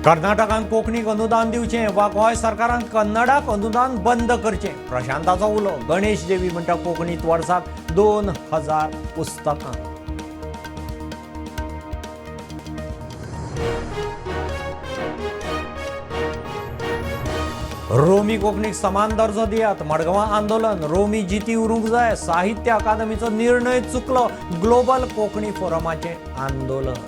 कर्नाटकान कोंकणीक अनुदान दिवचें वा गोंय सरकारान कन्नडाक अनुदान बंद करचें, प्रशांताचो उलो. गणेश देवी म्हणटा कोंकणीत वर्साक 2000 पुस्तकां. रोमी कोंकणीक समान दर्जो दियात, मडगांवां आंदोलन. रोमी जिती उरूंक जाय, साहित्य अकादमीचो निर्णय चुकलो, ग्लोबल कोंकणी फोरमाचें आंदोलन.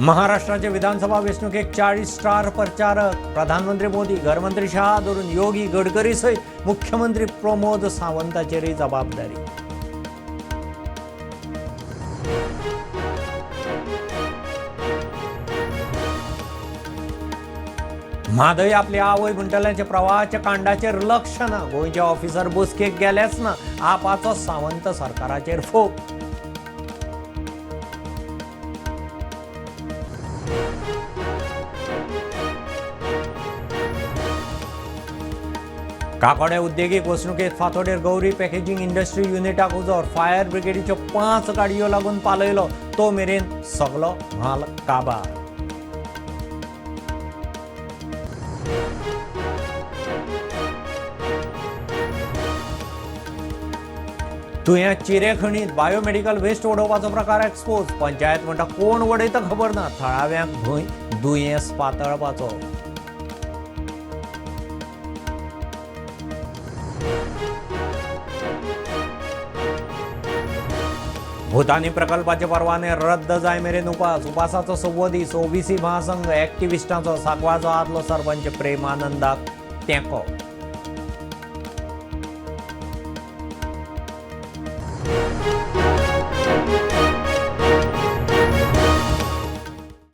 महाराष्ट्राचे विधानसभा वेंचणुकेक 40 स्टार प्रचारक. प्रधानमंत्री मोदी, घरमंत्री शहा धरून योगी, गडकरी सयत मुख्यमंत्री प्रमोद सावंताचेरय जबाबदारी. म्हादय आपली आवय म्हणटल्यांचे प्रवाहाच्या कांडाचेर लक्ष ना, गोंयचे ऑफिसर बसकेक गेलेच ना, आपाचो सावंत सरकाराचेर फोग. काकोडे उद्देगीक वसणुकेत फातोडेर गौरी पॅकेजिंग इंडस्ट्री युनिटाक उजो, फायर ब्रिगेडीच्यो 5 गाडयो लागून पालयलो, तो मेरेन सगलो म्हाल काबार. तुयें चिरेखणीत बायोमेडिकल वेस्ट उडोवपाचो प्रकार एक्सपोज, पंचायत म्हणटा कोण उडयता खबर ना, थळाव्यांक भंय दुयेंस पातळपाचो. भूतानी प्रकल्पाचे परवाने रद्द जाय मेरेन उपास, उपासाचो 6वो दीस. ओबीसी महासंघ एक्टिविस्टांचो सांकवाळचो आदलो सरपंच प्रेमानंदाक तेंको.